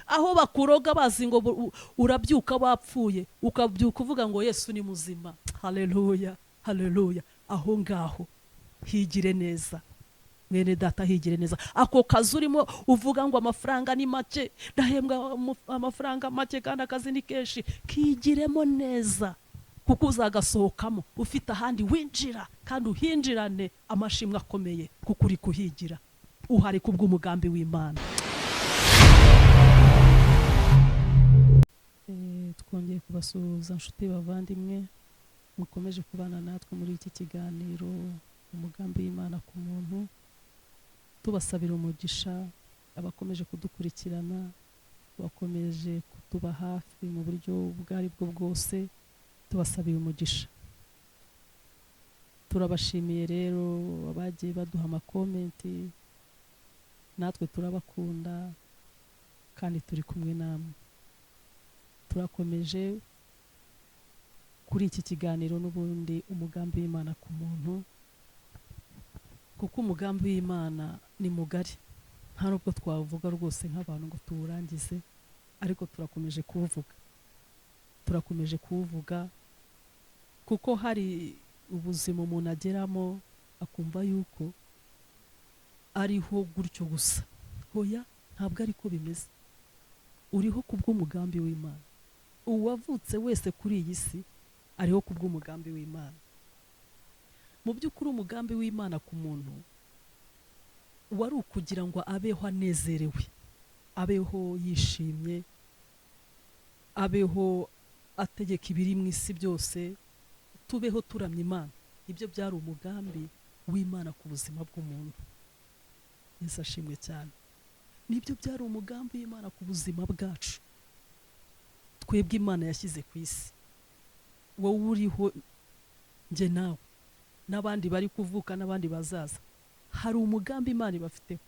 Aho bakuroga bazi ngo urabyuka bapfuye, ukabyuka uvuga ngo Yesu ni muzima. Haleluya, haleluya. Aho ngaho higire neza mwene data, higire neza. Ako kazi urimo uvuga ngo amafaranga ni make, ndahembwa amafaranga make kandi akazi ni kenshi, kigiremo neza, kuko uzagasohokamo ufite ahandi winjira, kandi uhinjirane amashimwe akomeye, kuko uri kuhigira, uhari kubw'umugambi w'Imana. Twongeye kubasuhuza nshuti bavandimwe mukomeje kubana natwe muri iki kiganiro umugambi w'Imana ku muntu, tubasabira umugisha abakomeje kudukurikirana, bakomeje kutuba hafi mu buryo ubwo ari bwo bwose, tubasabira umugisha. Turabashimiye rero abagiye baduha amakomenti, natwe turabakunda kandi turi kumwe namwe. Turakomeje kuri iki kiganiro n'ubundi umugambi w'Imana ku muntu, kuko umugambi w'Imana ni mugari, nta nubwo twavuga rwose nk'abantu ngo tuwurangize, ariko turakomeje kuwuvuga, turakomeje kuwuvuga, kuko hari ubuzima umuntu ageramo akumva yuko ariho gutyo gusa. Hoya, ntabwo ariko bimeze. Uriho kubw'umugambi w'Imana. Uwavutse wese kuri iyi si ariho kubw'umugambi w'Imana. Mu by'ukuri umugambi w'Imana ku muntu wari ukugira ngo abeho anezerewe, abeho yishimye, abeho ategeka ibiri mu isi byose, tubeho turamya Imana. Ibyo byari umugambi w'Imana ku buzima bw'umuntu. Yesu ashimwe cyane. Nibyo byari umugambi w'Imana ku buzima bwacu twebwe Imana yashyize ku isi. Wowe uriho, njye nawe, n'abandi bari kuvuka n'abandi bazaza, hari umugambi Imana ibafiteho.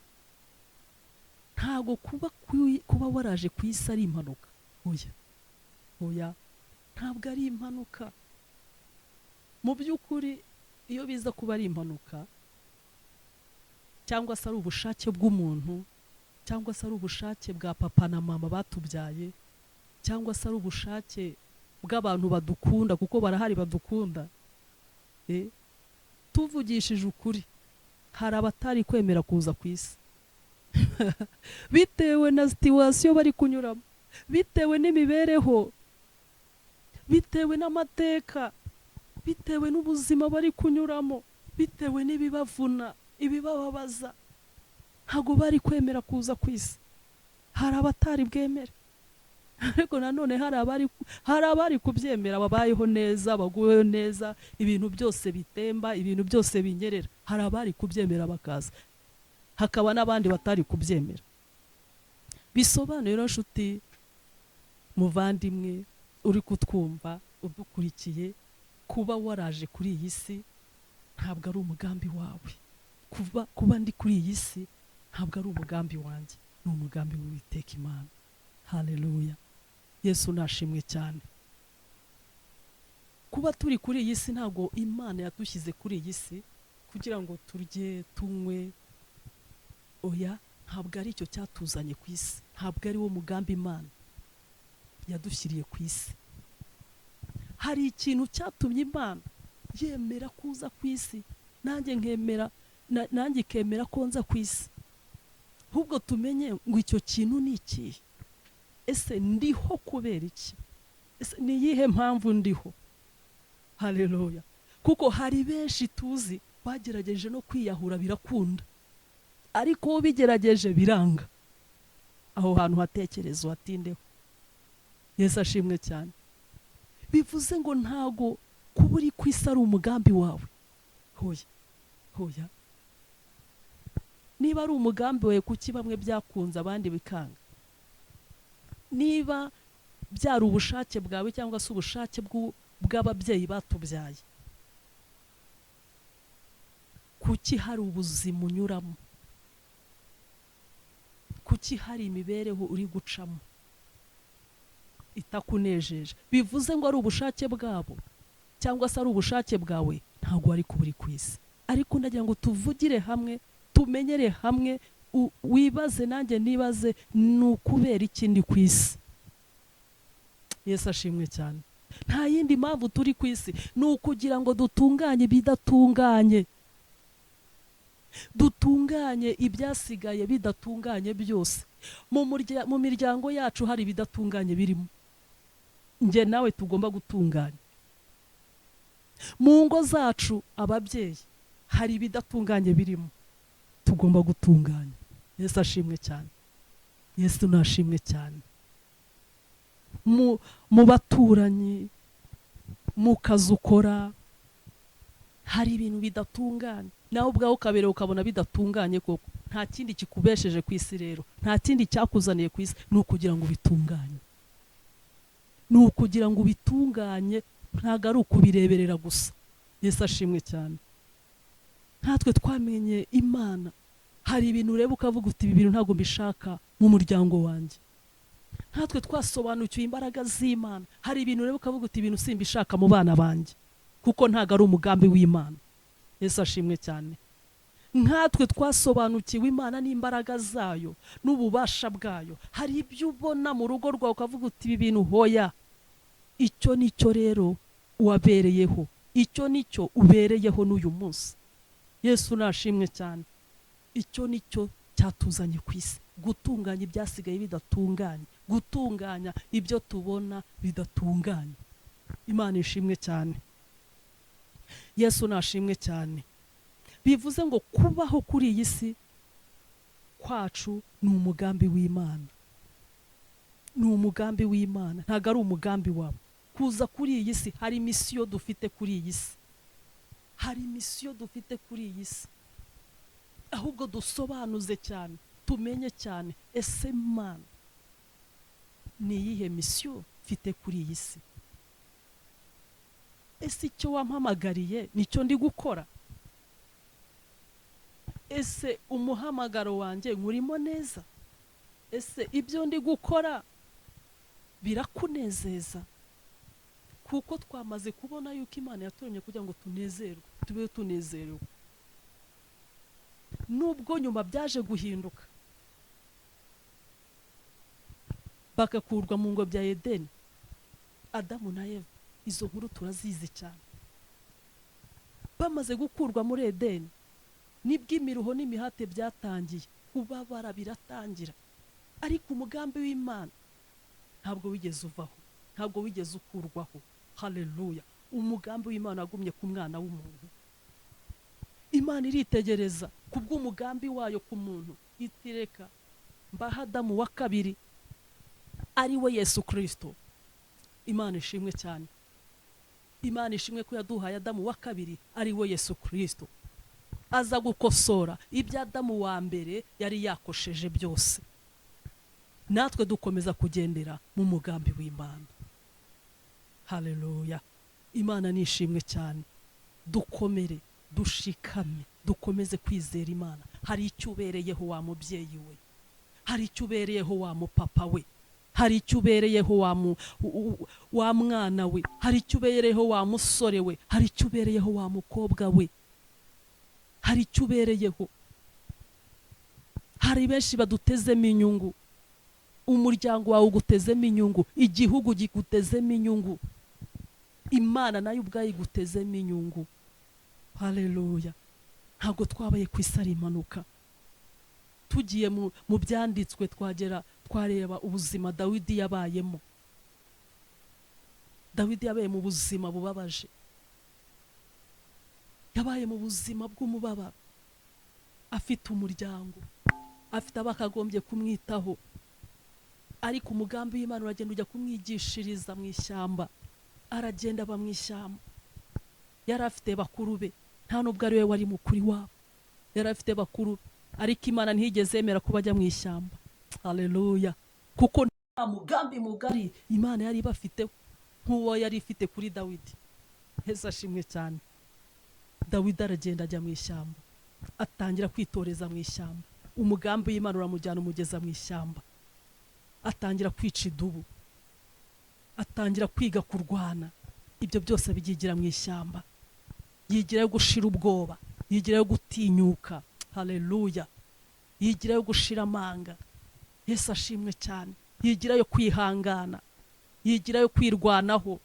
Ntago kuba waraje ku isi ari impanuka. Oya, oya, ntabwo ari impanuka. Mu by'ukuri iyo biza kuba ari impanuka, cyangwa se ari ubushake bw'umuntu, cyangwa se ari ubushake bwa papa na mama batubyaye, cyangwa se ari ubushake bw'abantu badukunda, kuko barahari badukunda, tuvugishije ukuri hari abatari kwemera kuza ku isi bitewe na situation bari kunyuramo, bitewe n'imibereho, bitewe n'amateka, bitewe n'ubuzima bari kunyuramo, bitewe n'ibibavuna, ibibababaza, ntabwo bari kwemera kuza ku isi. Hari abatari bwemere, ariko nanone hari abari kubyemera, babayeho neza, baguweho neza, ibintu byose bitemba, ibintu byose binyerera. Hari abari kubyemera bakaza, hakaba n'abandi batari kubyemera. Bisobanuye rero nshuti muvandimwe uri kutwumva, udukurikiye, kuba waraje kuri iyi si ntabwo ari umugambi wawe. Kuba ndi kuri iyi si ntabwo ari umugambi wanjye, ni umugambi w'Uwiteka Imana. Haleluya, Yesu nashimwe cyane. Kuba turi kuri iyi si, ntabwo Imana yadushyize kuri iyi si kugira ngo turye tunywe. Oya, ntabwo ari icyo cyatuzanye ku isi, ntabwo ari wo mugambi Imana yadushyiriye ku isi. Hari ikintu cyatumye Imana yemera kuza ku isi, nanjye nkemera, nanjye ikemera ko nza ku isi. Ahubwo tumenye ngo icyo kintu ni ikihe? Ese ndiho kubera iki? Ese ni iyihe mpamvu ndiho? Haleluya. Kuko hari benshi tuzi bagerageje no kwiyahura birakunda, ariko bigerageje biranga. Aho hantu hatekereza uhatindeho. Yesu ashimwe cyane. Bivuze ngo ntago kuba uri ku isi ari umugambi wawe. Hoya, hoya. Niba ari umugambi wawe, kuki bamwe byakunze abandi bikanga? Niba byari ubushake bwawe cyangwa se ubushake bw'ababyeyi batubyaye, kuki hari ubuzima unyuramo? Kuki hari imibereho uri gucamo itakunejeje? Bivuze ngo ari ubushake bwabo cyangwa se ari ubushake bwawe, ntabwo wari kuba uri ku isi. Ariko ndagira ngo tuvugire hamwe, tumenyere hamwe Wibaze nanjye nibaze, ni ukubera iki ndi ku isi? Yesu ashimwe cyane. Nta yindi mpamvu turi ku isi, ni ukugira ngo dutunganye ibidatunganye, dutunganye ibyasigaye bidatunganye byose. Mu miryango yacu hari ibidatunganye birimo, njye nawe tugomba gutunganya. Mu ngo zacu, ababyeyi, hari ibidatunganye birimo tugomba gutunganya. Yesu ashimwe cyane. Yesu nashimwe cyane. Mu baturanyi, mu kazi ukora, hari ibintu bidatunganye, nawe ubwawe ukabereka ukabona bidatunganye koko. Nta kindi kikubesheje ku isi rero, nta kindi cyakuzaniye ku isi, ni ukugira ngo ubitunganye, ni ukugira ngo ubitunganye, ntabwo ari ukubireberera gusa. Yesu ashimwe cyane. Natwe twamenye Imana, hari ibintu ureba ukavuga uti: "Ibi bintu ntabwo mbishaka mu muryango wanjye." Natwe twasobanukiwe imbaraga z'Imana, hari ibintu ureba ukavuga uti: "Ibintu simbishaka mu bana banjye, kuko ntabwo ari umugambi w'Imana." Yesu ashimwe cyane. Nkatwe twasobanukiwe Imana n'imbaraga zayo n'ububasha bwayo, hari ibyo ubona mu rugo rwawe ukavuga uti: "Ibi bintu hoya." Icyo ni cyo rero wabereyeho, icyo ni cyo ubereyeho n'uyu munsi. Yesu nashimwe cyane. Icyo ni cyo cyatuzanye ku isi, gutunganya ibyasigaye bidatunganye, gutunganya ibyo tubona bidatunganye. Imana ishimwe cyane. Yesu nashimwe cyane. Bivuze ngo kubaho kuri iyi si kwacu ni umugambi w'Imana, ni umugambi w'Imana, ntabwo ari umugambi wawe kuza kuri iyi si. Hari mission dufite kuri iyi si, hari mission dufite kuri iyi si. Ahubwo dusobanuze cyane, tumenye cyane: ese Mana, ni iyihe mission mfite kuri iyi si? Ese icyo wampamagariye nicyo ndi gukora? Ese umuhamagaro wanjye nkurimo neza? Ese ibyo ndi gukora birakunezeza? Kuko twamaze kubona yuko Imana yaturemye kugira ngo tunezerwe, tube tunezerewe, nubwo nyuma byaje guhinduka bagakurwa mu ngobyi ya Edeni, Adamu na Eva. Izo nkuru turazizi cyane. Bamaze gukurwa muri Edeni, nibwo imiruho n'imihate byatangiye, kubabara biratangira. Ariko umugambi w'Imana ntabwo wigeze uvaho, ntabwo wigeze ukurwaho. Haleluya! Umugambi w'Imana wagumye ku mwana w'umuntu. Imana iritegereza kubw'umugambi wayo ku muntu, itireka mbaha Adamu wa kabiri, ari we Yesu Kirisito. Imana ishimwe cyane. Imana ishimwe ko yaduhaye Adamu wa kabiri, ari we Yesu Kirisito, aza gukosora ibyo Adamu wa mbere yari yakosheje byose. Natwe dukomeza kugendera mu mugambi w'Imana. Haleluya! Imana ni ishimwe cyane. Dukomere, dushikame, dukomeze kwizera Imana. Hari icyo ubereyeho, wa mubyeyi we, hari icyo ubereyeho, wa mupapa we, hari icyo ubereyeho, wa mwana we, hari icyo ubereyeho, wa musore we, hari icyo ubereyeho, wa mukobwa we, hari icyo ubereyeho. Hari benshi badutezemo inyungu. Umuryango wawe ugutezemo inyungu, igihugu gigutezemo inyungu, Imana nayo ubwayo igutezemo inyungu. Haleluya! Ntabwo twabaye ku isi ari impanuka. Tugiye mu byanditswe, twagera twareba ubuzima Dawidi yabayemo. Dawidi yabaye mu buzima bubabaje, yabaye mu buzima bw'umubabaro, afite umuryango, afite abakagombye kumwitaho, ariko umugambi w'Imana uragenda ujya kumwigishiriza mu ishyamba. Aragenda aba mu ishyamba. Yari afite bakuru be, nta nubwo ari we wari mukuru iwabo, yari afite bakuru be, ariko Imana ntiyigeze yemera ko bajya mu ishyamba. Haleluya! Kuko nta mugambi mugari Imana yari ibafiteho nk'uwo yari ifite kuri Dawidi. Yesu ashimwe cyane. Dawidi aragenda ajya mu ishyamba, atangira kwitoreza mu ishyamba. Umugambi w'Imana uramujyana, umugeza mu ishyamba, atangira kwica idubu, atangira kwiga kurwana. Ibyo byose abyigira mu ishyamba, yigirayo gushira ubwoba, yigirayo gutinyuka. Haleluya! yigirayo gushira amanga. Yesu ashimwe cyane. Yigirayo kwihangana, yigirayo kwirwanaho.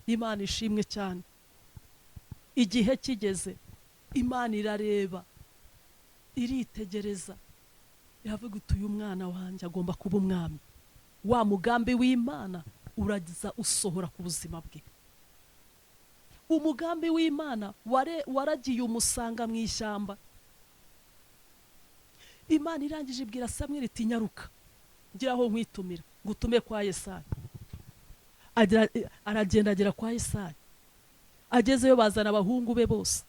Imana ishimwe cyane. Igihe kigeze, Imana irareba, iritegereza, iravuga iti: "Uyu mwana wanjye agomba kuba umwami." Wa mugambi w'Imana uragiza usohora ku buzima bwe. Umugambi w'Imana waragiye umusanga mu ishyamba. Imana irangije ibwira Samweli iti: "Nyaruka, ngira aho nkwitumira, ngutume kwa Yesayi." Aragenda agera kwa Yesayi. Agezeyo bazana abahungu be bose.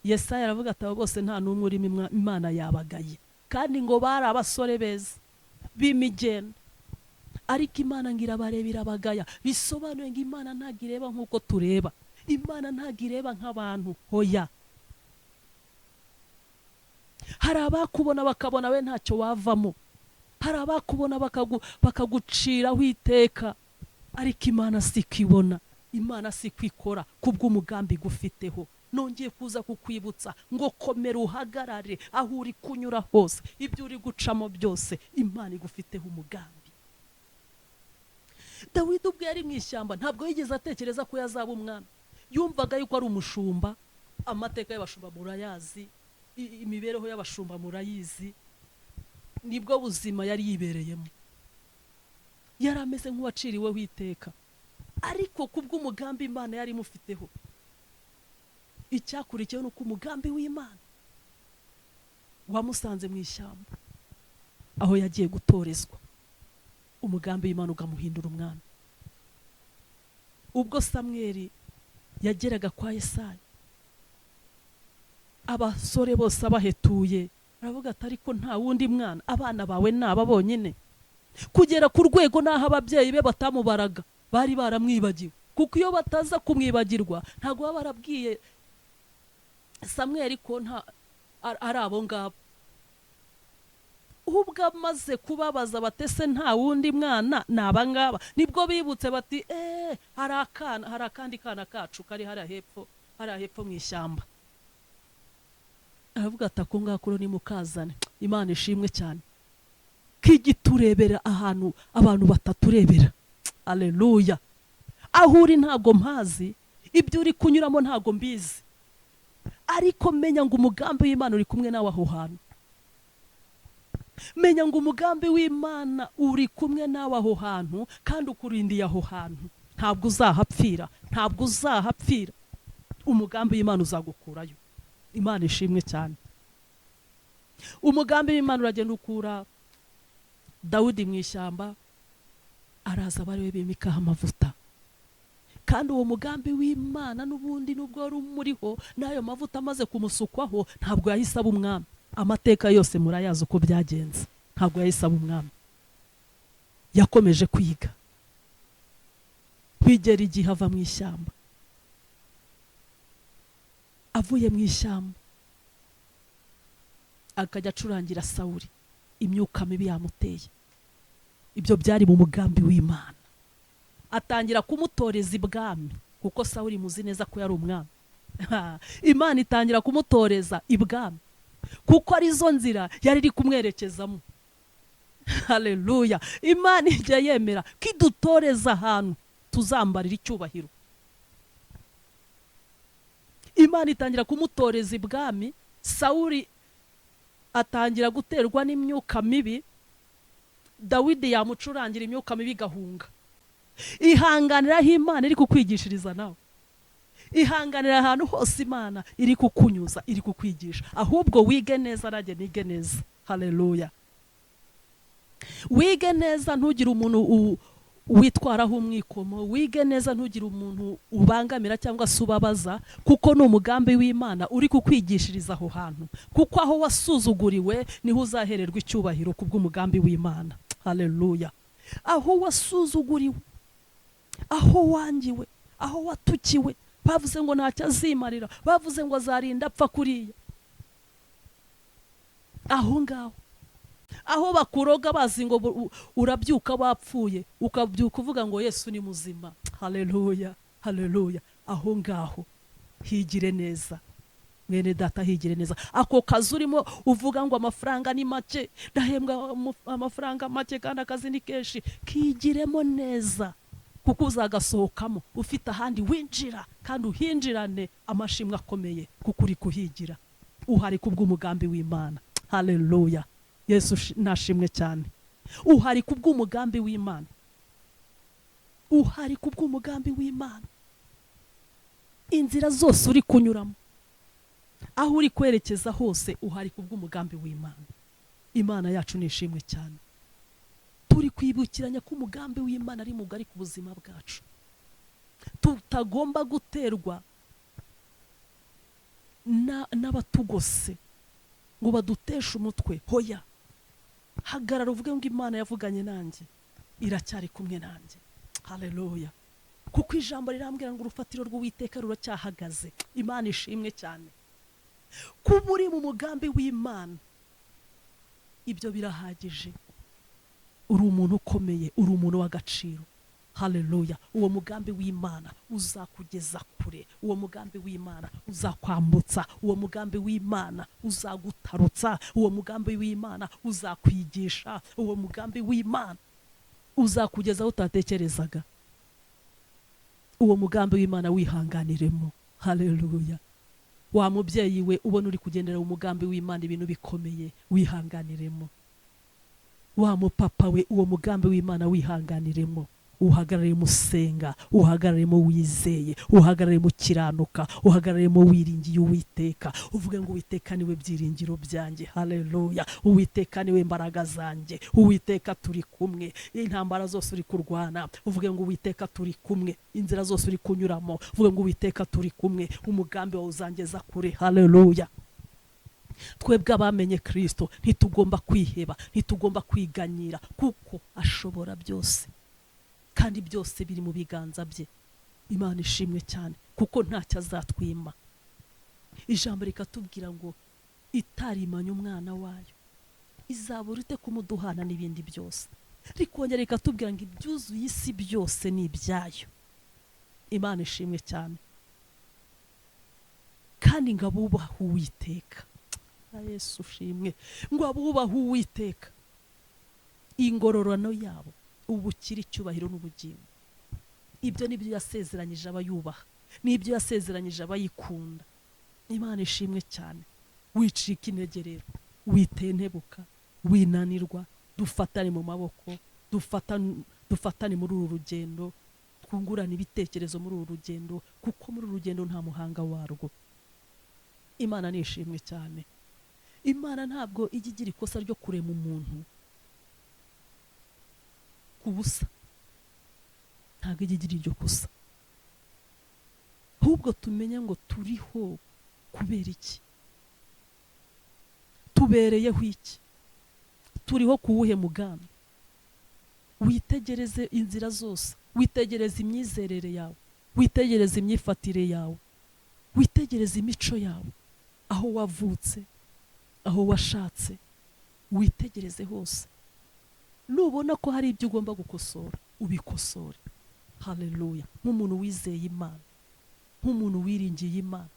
Yesayi aravuga ati: "Abo bose nta n'umwe urimo, Imana yabagaye." Kandi ngo bari abasore beza b'imigenda, ariko Imana ngo irabareba, irabagaya. Bisobanuye ngo Imana ntabwo ireba nk'uko tureba, Imana ntabwo ireba nk'abantu. Hoya, hari abakubona bakabona we ntacyo wavamo, hari abakubona bakaguciraho iteka, ariko Imana si ko ibona, Imana si ko ikora kubw'umugambi igufiteho. Nongeye kuza kukwibutsa ngo komera, uhagarare aho uri kunyura hose, ibyo uri gucamo byose, Imana igufiteho umugambi. Dawidi ubwo yari mu ishyamba ntabwo yigeze atekereza ko yazaba umwami. Yumvaga yuko ari umushumba. Amateka y'abashumba murayazi, imibereho y'abashumba murayizi, nibwo buzima yari yibereyemo. Yari ameze nk'uwaciriweho iteka, ariko kubw'umugambi Imana yari imufiteho, icyakurikiyeho ni uko umugambi w'Imana wamusanze mu ishyamba aho yagiye gutorezwa. Umugambi w'Imana ukamuhindura umwami. Ubwo Samweli yageraga kwa Yesayi, abasore bose abahetuye, aravuga ati: "Ariko nta wundi mwana? Abana bawe ni aba bonyine?" Kugera ku rwego n'aho ababyeyi be batamubaraga, bari baramwibagiwe, kuko iyo bataza kumwibagirwa ntabwo baba barabwiye Samweli ko nta ari abo ngabo. Ubwo amaze kubabaza batese: "Nta wundi mwana? Ni aba ngaba?" Nibwo bibutse bati: "Eee, hari akana, hari akandi kana kacu kari hariya hepfo, hariya hepfo mu ishyamba." Aravuga ati: "Ako ngako rero nimukazane." Imana ishimwe cyane k'igiturebera ahantu abantu bataturebera. Aleluya! Aho uri ntabwo mpazi, ibyo uri kunyuramo ntabwo mbizi, ariko menya ngo umugambi w'Imana uri kumwe nawe aho hantu. Menya ngo umugambi w'Imana uri kumwe nawe aho hantu, kandi ukurindiye aho hantu. Ntabwo uzahapfira, ntabwo uzahapfira. Umugambi w'Imana uzagukurayo. Imana ishimwe cyane. Umugambi w'Imana uragenda ukura Dawidi mu ishyamba, araza aba ariwe bimikaho amavuta. Kandi uwo mugambi w'Imana n'ubundi nubwo wari umuriho, n'ayo mavuta amaze kumusukwaho, ntabwo yahise aba umwami. Amateka yose murayazi uko byagenze. Ntabwo yahise aba umwami, yakomeje kwiga, bigera igihe ava mu ishyamba. Avuye mu ishyamba akajya acurangira Sawuri, imyuka mibi yamuteye. Ibyo byari mu mugambi w'Imana. Atangira kumutoreza ibwami, kuko Sawuri muzi neza ko yari umwami. Imana itangira kumutoreza ibwami, kuko arizo nzira yari iri kumwerekezamo. Haleluya! Imana ijya yemera ko idutoreza ahantu tuzambarira icyubahiro. Imana itangira kumutoreza ibwami. Sawuri atangira guterwa n'imyuka mibi, Dawidi yamucurangira imyuka mibi igahunga. Ihanganira aho Imana iri kukwigishiriza nawe, ihanganira ahantu hose Imana iri kukunyuza, iri kukwigisha. Ahubwo wige neza, nanjye nige neza. Haleluya! Wige neza, ntugire umuntu witwaraho umwikomo. Wige neza, ntugire umuntu ubangamira cyangwa se ubabaza, kuko ni umugambi w'Imana uri kukwigishiriza aho hantu, kuko aho wasuzuguriwe niho uzahererwa icyubahiro kubw'umugambi w'Imana. Haleluya! Aho wasuzuguriwe, aho wangiwe, aho watukiwe, bavuze ngo ntacyo azimarira, bavuze ngo azarinda apfa kuriya, aho ngaho aho bakuroga bazi ngo urabyuka bapfuye, ukabyuka uvuga ngo Yesu ni muzima. Haleluya, haleluya! Aho ngaho higire neza. Mwene data, higire neza. Ako kazi urimo uvuga ngo amafaranga ni make, ndahembwa amafaranga make kandi akazi ni kenshi, kigiremo neza, kuko uzagasohokamo ufite ahandi winjira, kandi uhinjirane amashimwe akomeye, kuko uri kuhigira, uhari kubw'umugambi w'Imana. Haleluya! Yesu nashimwe cyane. Uhari kubw'umugambi w'Imana, uhari kubw'umugambi w'Imana. Inzira zose uri kunyuramo, aho uri kwerekeza hose, uhari kubw'umugambi w'Imana. Imana yacu ni ishimwe cyane. Turi kwibukiranya ko umugambi w'Imana ari mugari ku buzima bwacu, tutagomba guterwa n'abatugose ngo baduteshe umutwe. Hoya, hagarara uvuge ngo Imana yavuganye nanjye, iracyari kumwe nanjye. Haleluya! Kuko ijambo rirambwira ngo urufatiro rw'Uwiteka ruracyahagaze. Imana ishimwe cyane. Kuba uri mu mugambi w'Imana, ibyo birahagije. Uri umuntu ukomeye, uri umuntu w'agaciro. Haleluya! Uwo mugambi w'Imana uzakugeza kure, uwo mugambi w'Imana uzakwambutsa, uwo mugambi w'Imana uzagutarutsa, uwo mugambi w'Imana uzakwigisha, uwo mugambi w'Imana uzakugeza aho utatekerezaga. Uwo mugambi w'Imana wihanganiremo. Haleluya! Wa mubyeyi we ubona uri kugendera mu mugambi w'Imana ibintu bikomeye, wihanganiremo. Wa mupapa we, uwo mugambi w'Imana wihanganiremo, uhagarare musenga, uhagararemo wizeye, uhagararemo ukiranuka, uhagararemo wiringiye Uwiteka, uvuge ngo Uwiteka niwe byiringiro byanjye. Haleluya! Uwiteka niwe mbaraga zanjye, Uwiteka turi kumwe. Intambara zose uri kurwana, uvuge ngo Uwiteka turi kumwe. Inzira zose uri kunyuramo, uvuge ngo Uwiteka turi kumwe, umugambi wawe uzangeza kure. Haleluya! Twebwe abamenye Kirisito ntitugomba kwiheba, ntitugomba kwiganyira, kuko ashobora byose kandi byose biri mu biganza bye. Imana ishimwe cyane, kuko ntacyo azatwima. Ijambo rikatubwira ngo itarimanye umwana wayo izabura ite kumuduhana n'ibindi byose? Rikongera rikatubwira ngo ibyuzuye isi byose ni ibyayo. Imana ishimwe cyane. Kandi ngo abubaha Uwiteka, Yesu ushimwe, ngo abubaha Uwiteka ingororano yabo ubukire, icyubahiro n'ubugingo. Ibyo nibyo yasezeranyije abayubaha, nibyo yasezeranyije abayikunda. Imana ishimwe cyane. Wicika intege rero, witentebuka, winanirwa. Dufatane mu maboko, dufatane muri uru rugendo, twungurane ibitekerezo muri uru rugendo, kuko muri uru rugendo nta muhanga warwo. Imana ni ishimwe cyane. Imana ntabwo ijya igira ikosa ryo kurema umuntu ku busa, ntabwo ijya igira iryo kosa. Ahubwo tumenye ngo turiho kubera iki, tubereyeho iki, turiho ku wuhe mugambi? Witegereze inzira zose, witegereze imyizerere yawe, witegereze imyifatire yawe, witegereze imico yawe, aho wavutse, aho washatse, witegereze hose. Nubona ko hari ibyo ugomba gukosora, ubikosore. Haleluya! Nk'umuntu wizeye Imana, nk'umuntu wiringiye Imana,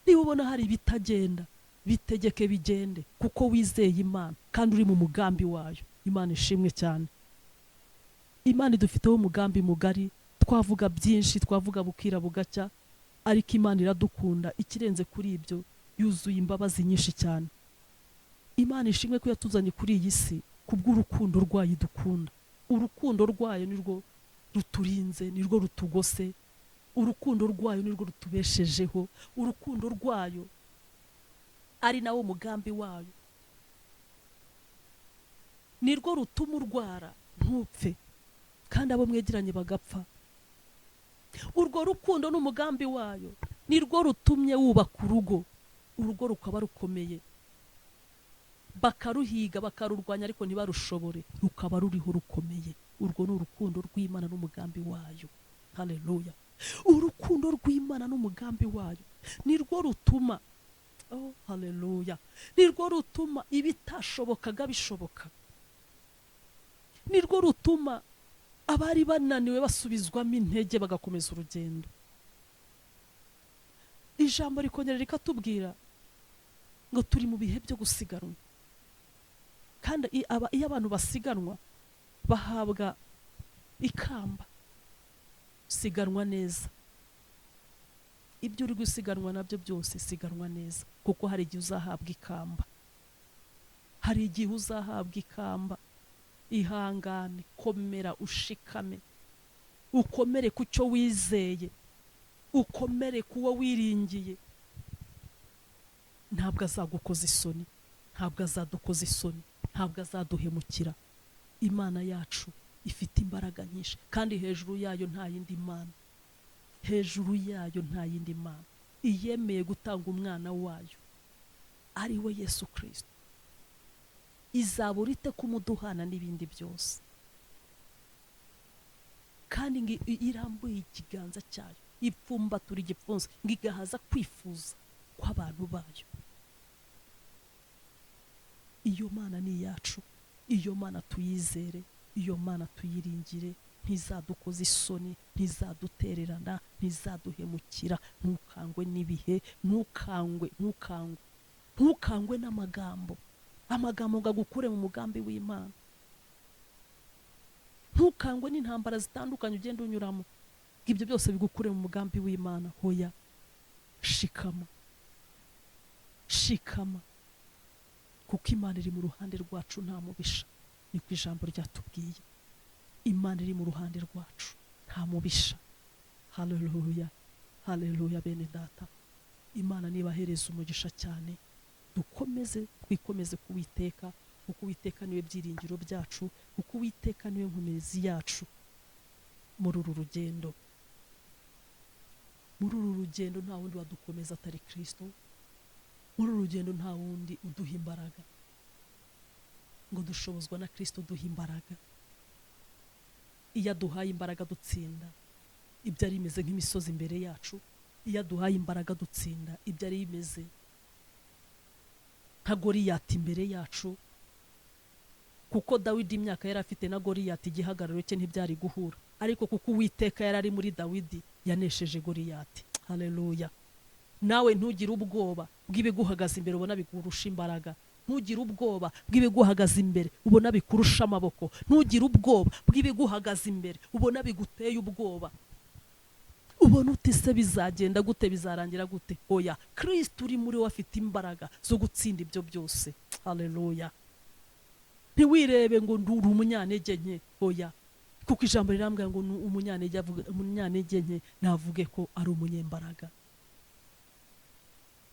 niba ubona hari ibitagenda, bitegeke bigende, kuko wizeye Imana kandi uri mu mugambi wayo. Imana ishimwe cyane. Imana idufiteho umugambi mugari. Twavuga byinshi, twavuga bukira bugacya, ariko Imana iradukunda. Ikirenze kuri ibyo, yuzuye imbabazi nyinshi cyane. Imana ishimwe ko yatuzanye kuri iyi si kubw'urukundo rwayo idukunda. Urukundo rwayo nirwo ruturinze, nirwo rutugose, urukundo rwayo nirwo rutubeshejeho. Urukundo rwayo ari nawo mugambi wayo nirwo rutuma urwara ntupfe kandi abo mwegeranye bagapfa. Urwo rukundo n'umugambi wayo nirwo rutumye wubaka urugo, urugo rukaba rukomeye, bakaruhiga bakarurwanya ariko ntibarushobore, rukaba ruriho rukomeye. Urwo ni urukundo rw'Imana n'umugambi wayo. Haleluya! Urukundo rw'Imana n'umugambi wayo nirwo rutuma, oh haleluya, nirwo rutuma ibitashobokaga bishoboka, nirwo rutuma abari bananiwe basubizwamo intege bagakomeza urugendo. Ijambo rikongera rikatubwira Ngo turi mu bihe byo gusiganwa, kandi iyo abantu basiganwa bahabwa ikamba. Siganwa neza, ibyo uri gusiganwa nabyo byose siganwa neza, kuko hari igihe uzahabwa ikamba, hari igihe uzahabwa ikamba. Ihangane, komera, ushikame, ukomere ku cyo wizeye, ukomere ku wo wiringiye. Ntabwo azagukoza isoni, ntabwo azadukoza isoni, ntabwo azaduhemukira. Imana yacu ifite imbaraga nyinshi, kandi hejuru yayo nta yindi mana, hejuru yayo nta yindi mana. Iyemeye gutanga umwana wayo ari we Yesu Kirisito, izabura ite kumuduhana n'ibindi byose? Kandi ngo irambuye ikiganza cyayo, ipfumbatura igipfunsi, ngo igahaza kwifuza kw'abantu bayo. Iyo Mana ni iyacu, iyo Mana tuyizere, iyo Mana tuyiringire. Ntizadukoza isoni, ntizadutererana, ntizaduhemukira. Ntukangwe n'ibihe, ntukangwe, ntukangwe, ntukangwe n'amagambo, amagambo ngo agukure mu mugambi w'Imana. Ntukangwe n'intambara zitandukanye ugenda unyuramo, ngo ibyo byose bigukure mu mugambi w'Imana. Hoya, shikama, shikama, kuko Imana iri mu ruhande rwacu, nta mubisha. Niko ijambo ryatubwiye. Imana iri mu ruhande rwacu, nta mubisha. Haleluya, haleluya. Bene data, Imana nibahereza umugisha cyane. Dukomeze twikomeze ku Uwiteka, kuko Uwiteka niwe byiringiro byacu, kuko Uwiteka niwe nkomezi yacu muri uru rugendo. Muri uru rugendo nta wundi wadukomeza atari Kristo. Muri uru rugendo nta wundi uduha imbaraga, ngo dushobozwa na Kristo uduha imbaraga. Iyo aduhaye imbaraga dutsinda ibyari bimeze nk'imisozi imbere yacu. Iyo aduhaye imbaraga dutsinda ibyari bimeze nka Goriyati imbere yacu, kuko Dawidi imyaka yari afite na Goriyati igihagararo cye ntibyari guhura, ariko kuko Uwiteka yari ari muri Dawidi, yanesheje Goriyati. Haleluya. Nawe ntugire ubwoba bw'ibiguhagaze imbere ubona bikurusha imbaraga. Ntugire ubwoba bw'ibiguhagaze imbere ubona bikurusha amaboko. Ntugire ubwoba bw'ibiguhagaze imbere ubona biguteye ubwoba, ubona uti se bizagenda gute, bizarangira gute? Oya, Kristo uri muri we afite imbaraga zo gutsinda ibyo byose. Haleluya. Ntiwirebe ngo nduri umunyantege nke, oya, kuko ijambo rirambwira ngo umunyantege umunyantege nke navuge ko ari umunyembaraga.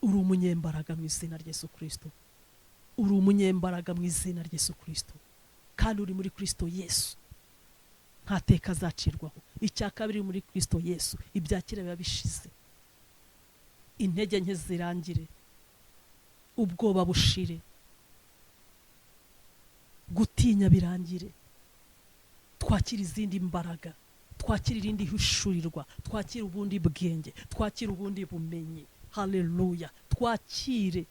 Uri umunyembaraga mu izina rya Yesu Kristo. Uri umunyembaraga mu izina rya Yesu Kristo, kandi uri muri Kristo Yesu nta teka azacirwaho. Icya kabiri, muri Kristo Yesu ibya kera biba bishize, intege nke zirangire, ubwoba bushire, gutinya birangire, twakire izindi mbaraga, twakire irindi hishurirwa, twakire ubundi bwenge, twakire ubundi bumenyi. Haleluya. Twakire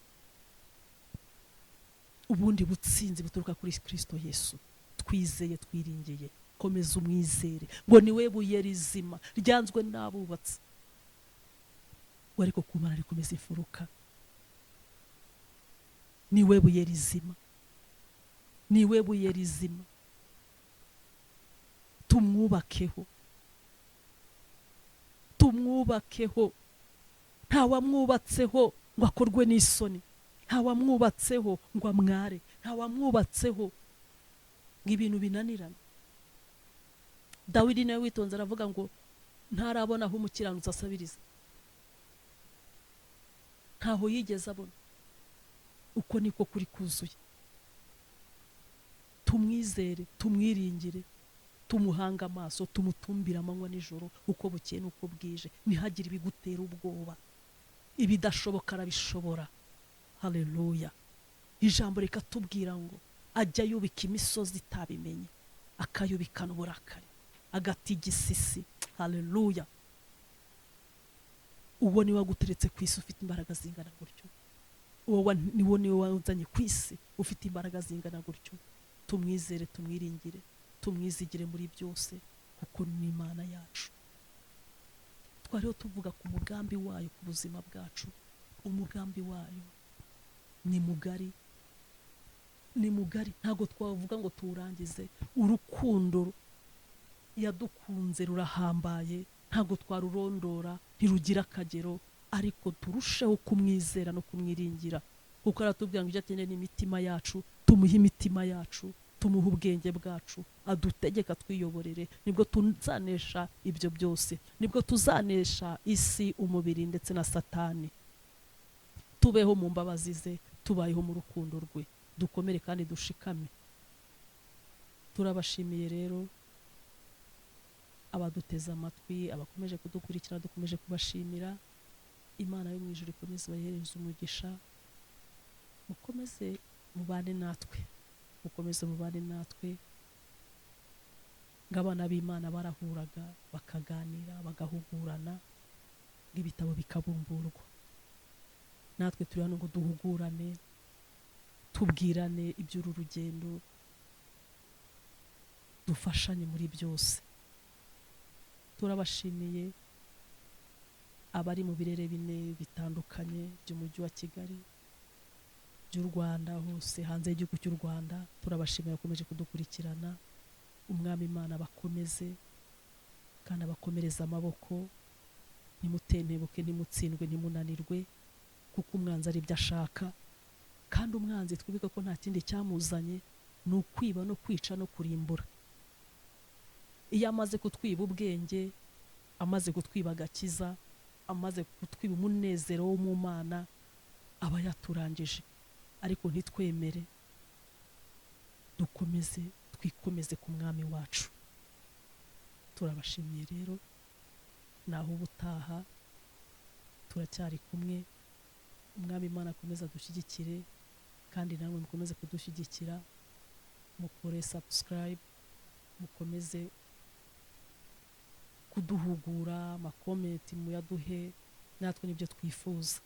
ubundi butsinzi buturuka kuri Kristo Yesu twizeye, twiringiye. Komeza umwizere, ngo niwe buye rizima ryanzwe n'abubatsi, ngo ariko ku Mana rikomeza imfuruka. Niwe buye rizima, niwe buye rizima, tumwubakeho, tumwubakeho. Ntawamwubatseho ngo akorwe n'isoni, ntawamwubatseho ngo amware, ntawamwubatseho ngo ibintu binanirane. Dawidi nawe witonze aravuga ngo ntarabona aho umukiranutsi asabiriza, ntaho yigeze abona. Uko niko kuri kuzuye. Tumwizere, tumwiringire, tumuhanga amaso, tumutumbire amanywa nijoro, uko bukeye n'uko bwije. Ntihagire ibigutera ubwoba, ibidashoboka arabishobora. Haleluya. Ijambo rikatubwira ngo ajya yubika imisozi itabimenye, akayubikana uburakari, agatigisa isi. Haleluya. Uwo niwe waguteretse ku isi ufite imbaraga zingana gutyo. Uwo niwo niwe wazanye ku isi ufite imbaraga zingana gutyo. Tumwizere, tumwiringire, tumwizigire muri byose, kuko ni Imana yacu. Twariho tuvuga ku mugambi wayo ku buzima bwacu, umugambi wayo. Ni mugari, ni mugari, ntabwo twavuga ngo tuwurangize. Urukundo yadukunze rurahambaye, ntabwo twarurondora, ntirugira akagero, ariko turusheho kumwizera no kumwiringira, kuko aratubwira ngo ibyo akeneye ni imitima yacu. Tumuhe imitima yacu, tumuhe ubwenge bwacu, adutegeka, twiyoborere. Nibwo tuzanesha ibyo byose, nibwo tuzanesha isi, umubiri ndetse na Satani. Tubeho mu mbabazi ze, tubayeho mu rukundo rwe, dukomere kandi dushikame. Turabashimiye rero abaduteze amatwi, abakomeje kudukurikira, dukomeje kubashimira. Imana yo mu ijuru ikomeze ibahereze umugisha. Mukomeze mubane natwe, mukomeze mubane natwe. Ng'abana b'Imana barahuraga, bakaganira, bagahugurana, ng'ibitabo bikabumburwa. Natwe turi hano ngo duhugurane, tubwirane iby'uru rugendo, dufashanye muri byose. Turabashimiye abari mu birere bine bitandukanye by'umujyi wa Kigali, by'u Rwanda hose, hanze y'igihugu cy'u Rwanda. Turabashimiye bakomeje kudukurikirana. Umwami Imana abakomeze kandi abakomereze amaboko. Ntimutentebuke, ntimutsindwe, ntimunanirwe, kuko umwanzi ari ibyo ashaka. Kandi umwanzi twibuke ko nta kindi cyamuzanye, ni ukwiba no kwica no kurimbura. Iyo amaze kutwiba ubwenge, amaze kutwiba agakiza, amaze kutwiba umunezero wo mu Mana, aba yaturangije. Ariko ntitwemere, dukomeze twikomeze ku Mwami wacu. Turabashimiye rero, naho ubutaha turacyari kumwe. Umwami Imana akomeze adushyigikire, kandi namwe mukomeze kudushyigikira, mukore subscribe, mukomeze kuduhugura, ama comment muyaduhe, natwe nibyo twifuza.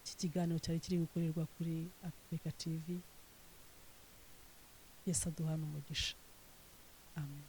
Iki kiganiro cyari kiri gukorerwa kuri Africa TV. Yesu aduhana umugisha, amen.